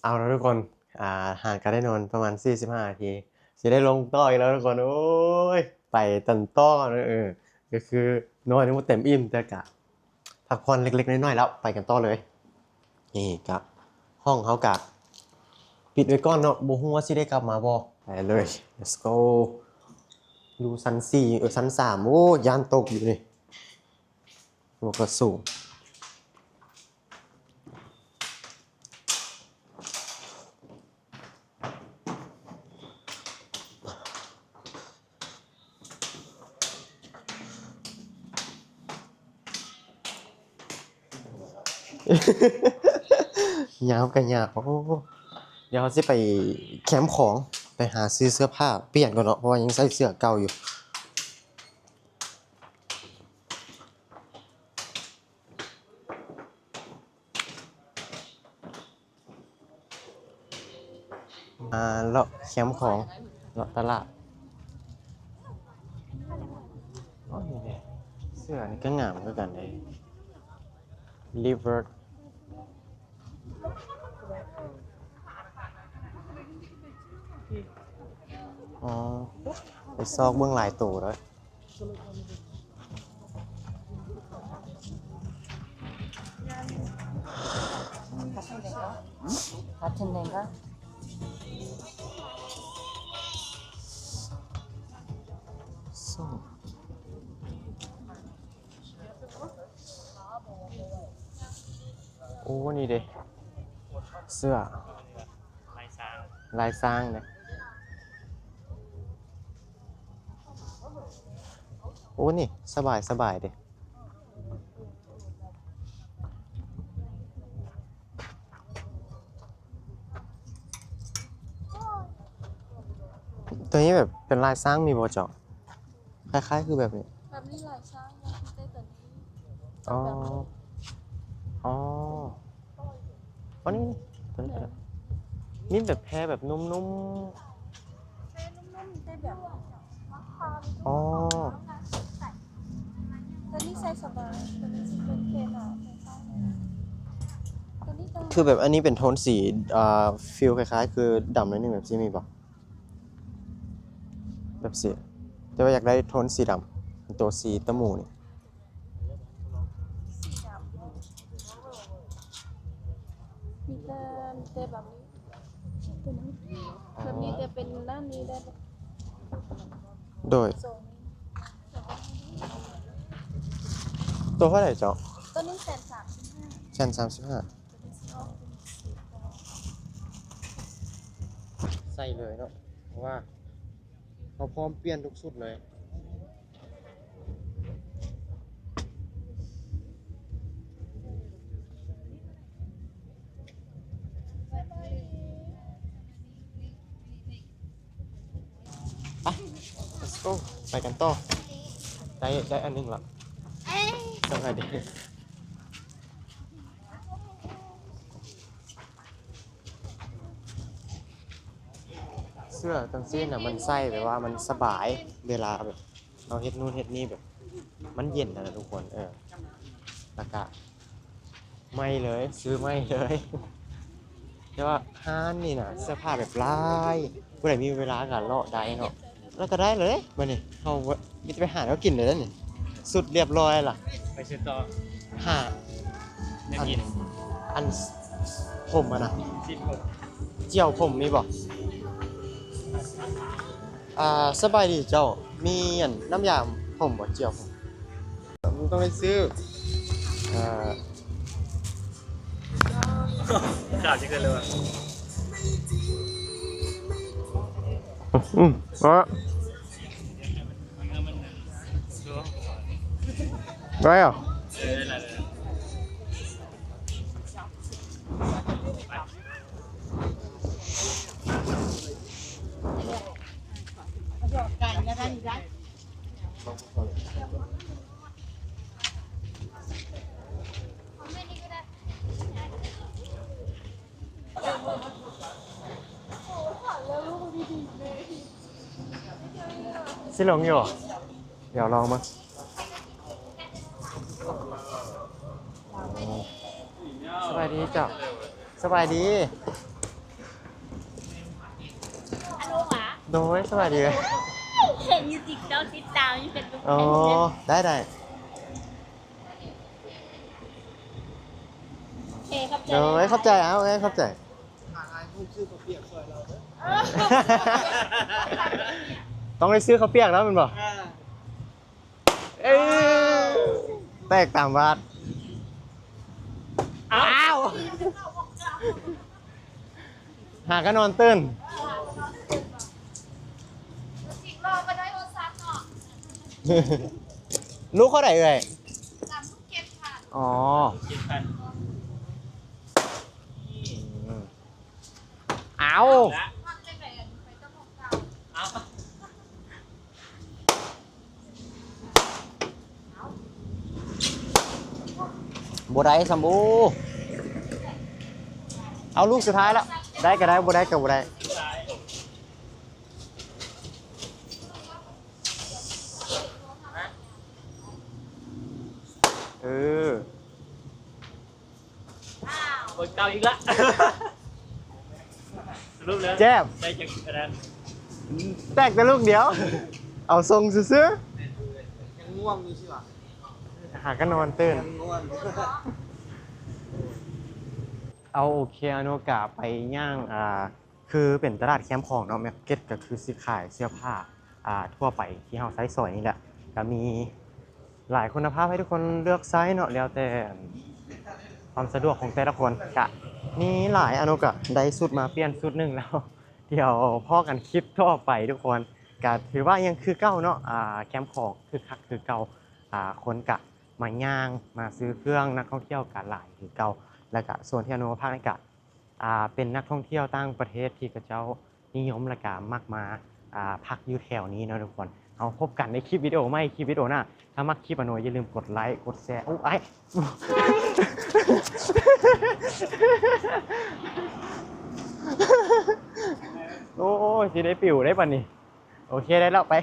ເອົາລະທຸກຄົນ ອ່າ ຫາກະໄດ້ນອນປະມານສີ່ສິບຫ້ານາທີ ຊິໄດ້ລົງຕໍ່ອີກແລ້ວທຸກຄົນ. ໂອ້ຍ ໄປກັນຕໍ່ເນາະ. ເອີ ກໍຄືນອນຍັງບໍ່ເຕັມອີ່ມ ແຕ່ກະພັກຜ່ອນເລັກໆນ້ອຍໆ ແລ້ວໄປກັນຕໍ່ເລີຍ. ນີ້ກະ ຫ້ອງເຮົາກະປິດໄວ້ກ່ອນເນາະ ບໍ່ຮູ້ວ່າຊິໄດ້ກັບມາບໍ່. ໄປເລີຍ let's go. ຢູ່ຊັ້ນສີ່ ເອີ ຊັ້ນສາມ. ໂອ້ ຢ້ານຕົກຢູ່ນີ້ ບໍ່ກໍສູງ. ຍາວກໍຍາວ. ໂອ້ ດຽວເຮົາຊິໄປແຄມຂອງ ໄປຫາຊື້ເສື້ອຜ້າປ່ຽນກ່ອນເນາະ ເພາະວ່າຍັງໃສ່ເສື້ອເກົ່າຢູ່. ອ່າ ເລາະແຄມຂອງ ເລາະຕະຫຼາດ. ໂອ້ ນີ້ເດ້ ເສື້ອນີ້ກໍງາມຄືກັນເດ້ Liver. ອໍ ໄປຊອກເບິ່ງຫຼາຍໂຕເດີ້. 같은 데인가? ໂອ້ ນີ້ເດ້ ເສື້ອ ລາຍຊ້າງ ລາຍຊ້າງເດ້. ໂອ້ ນີ້ສະບາຍ ສະບາຍເດ້. ໂຕນີ້ແບບເປັນລາຍຊ້າງມີບໍ່ເຈົ້າ? ຄ້າຍໆຄືແບບນີ້ ແບບນີ້ລາຍຊ້າງ ແຕ່ໂຕນີ້ ອໍ ແບບ ອໍ ອໍ ນີ້ ໂຕນີ້ກໍໄດ້ ມີແບບແພແບບນຸ້ມໆ ແພນຸ້ມໆ ແຕ່ແບບ ອໍ ໂຕນີ້ໃສ່ສະບາຍ ໂຕນີ້ຊິເປັນແພໜາວ ໂຕນີ້ ຄືແບບອັນນີ້ເປັນໂທນສີ ອ່າ ຟີລຄ້າຍໆຄືດຳໜ້ອຍໜຶ່ງ ແບບຊີ້ມີບໍ່? ແບບຊີ້ ແຕ່ວ່າຢາກໄດ້ໂທນສີດຳ ໂຕສີຕະໝູນີ້ ສີດຳ ມີແຕ່ ມີແຕ່ແບບນີ້ ແບບນີ້ແຕ່ເປັນນັ້ນນີ້ໄດ້ ໂດຍ ໂຕເທົ່າໃດເຈົ້າ? ໂຕນີ້ແສນສາມສິບຫ້າ ແສນສາມສິບຫ້າ. ໃສ່ເລີຍເນາະ ເພາະວ່າເຮົາພ້ອມປ່ຽນທຸກຊຸດເລີຍ. ໄປ let's go ໄປກັນຕໍ່. ໄດ້ ໄດ້ອັນໜຶ່ງລະ ສະບາຍດີ. ເສື້ອຈັ່ງຊີ້ນະ ມັນໃສ່ແບບວ່າມັນສະບາຍ ເວລາແບບເຮົາເຮັດນູ້ນເຮັດນີ້ ແບບມັນເຢັນຫັ້ນນະທຸກຄົນ. ເອີ ແລ້ວກະ ໃໝ່ເລີຍ ຊື້ໃໝ່ເລີຍ. ແຕ່ວ່າຮ້ານນີ້ນະ ເສື້ອຜ້າແບບຫຼາຍ ຜູ້ໃດມີເວລາກໍເລາະໄດ້ເນາະ ແລ້ວກໍໄດ້ເລີຍ. ບາດນີ້ເຮົາມີແຕ່ໄປຫາແນວກິນເລີຍນີ້ ສຸດລຽບຮ້ອຍລະ ໄປຊື້ຕໍ່ ຫາ ແນວກິນ ອັນ ອັນ ຜົມຫັ້ນນະ ສີຜົມ ຈຽວຜົມມີບໍ່? ອ່າ ສະບາຍດີເຈົ້າ ມີອັນ ນ້ຳຢາຜົມບໍ່? ຈຽວຜົມ ມັນຕ້ອງໄດ້ຊື້ ເອີ ຂາດຈັກເທື່ອເລີຍວ່າ ອືມ ເອີ ໄດ້ເອົາ ເອີ ໄດ້ ໄດ້ ໄດ້. ຊິລົງຢູ່ ດຽວລອງເບິ່ງ. ສະບາຍດີເຈົ້າ ສະບາຍດີ. ໂດຍ ສະບາຍດີເອີຍ. ເຫັນຢູ່ຕິກຕັອກ ຕິດຕາມຢູ່ເຟສບຸກ. ອໍ ໄດ້ໆ. ໂອເຄ ຂອບໃຈ. ໂດຍ ຂອບໃຈ. ເອົາ ຂອບໃຈ. ຫາອ້າຍຜູ້ຊື້ເຂົ້າປຽກຊ່ອຍລາວເດີ. ຕ້ອງໄດ້ຊື້ເຂົ້າປຽກແລ້ວແມ່ນບໍ່? ອ່າ ເອີ ແຕກຕາມວາດ. ອ້າວ ຫາກໍນອນຕື່ນ. ລູກເທົ່າໃດເອື້ອຍ? ອໍ ເຈັດພັນ. ອືມ ເອົາ ເອົາ ບໍ່ໄດ້ຊ້ຳ. ໂອ້ ເອົາລູກສຸດທ້າຍແລ້ວ. ໄດ້ກໍໄດ້ ບໍ່ໄດ້ກໍບໍ່ໄດ້. ເອີ ຄົນເກົ່າອີກລະ. ສະຫຼຸບແລ້ວ ແຈບ ໄດ້ຈັກອັນນັ້ນ? ແຕກແຕ່ລູກດຽວ. ເອົາສົ່ງຊື່ໆ. ຍັງງ່ວງຢູ່ຊິຫວາ? ຫາກໍນອນຕື່ນ. ຍັງງ່ວງ. ເອົາ ໂອເຄ ອາໂນກະໄປຍ່າງ ອ່າ ຄືເປັນຕະຫຼາດແຄມຂອງເນາະ, ມາເກັດກໍຄືຊື້ຂາຍເສື້ອຜ້າ ອ່າ ທົ່ວໄປທີ່ເຮົາໃຊ້ສອຍນີ້ແຫຼະ. ກໍມີຫຼາຍຄຸນນະພາບໃຫ້ທຸກຄົນເລືອກໃຊ້ເນາະ, ແລ້ວແຕ່ຄວາມສະດວກຂອງແຕ່ລະຄົນ. ກະມີຫຼາຍ, ອາໂນກະໄດ້ຊຸດມາປ່ຽນຊຸດໜຶ່ງແລ້ວ. ດຽວພໍ້ກັນຄລິບຕໍ່ໄປທຸກຄົນ. ກະຖືວ່າຍັງຄືເກົ່າເນາະ, ອ່າ ແຄມຂອງຄຶກຄັກຄືເກົ່າ. ອ່າ ຄົນກະມາຍ່າງ ມາຊື້ເຄື່ອງ, ນັກທ່ອງທ່ຽວກະຫຼາຍຄືເກົ່າ. ແລ້ວກະໂຊນທີ່ອາໂນພັກນີ້ກະ ອ່າ ເປັນນັກທ່ອງທ່ຽວຕ່າງປະເທດທີ່ເຂົາເຈົ້ານິຍົມ ແລ້ວກະມັກມາ ອ່າ ພັກຢູ່ແຖວນີ້ເນາະທຸກຄົນ. ເຮົາພົບກັນໃນຄລິບວິດີໂອໃໝ່, ຄລິບວິດີໂອໜ້າ. ຖ້າມັກຄລິບອາໂນ ຢ່າລືມກົດໄລ, ກົດແຊ. ໂອ້ ອ້າຍ ໂອ້ຍ ຊິໄດ້ປິວໄດ້ບັດນີ້. ໂອເຄ ໄດ້ແລ້ວ ໄປ.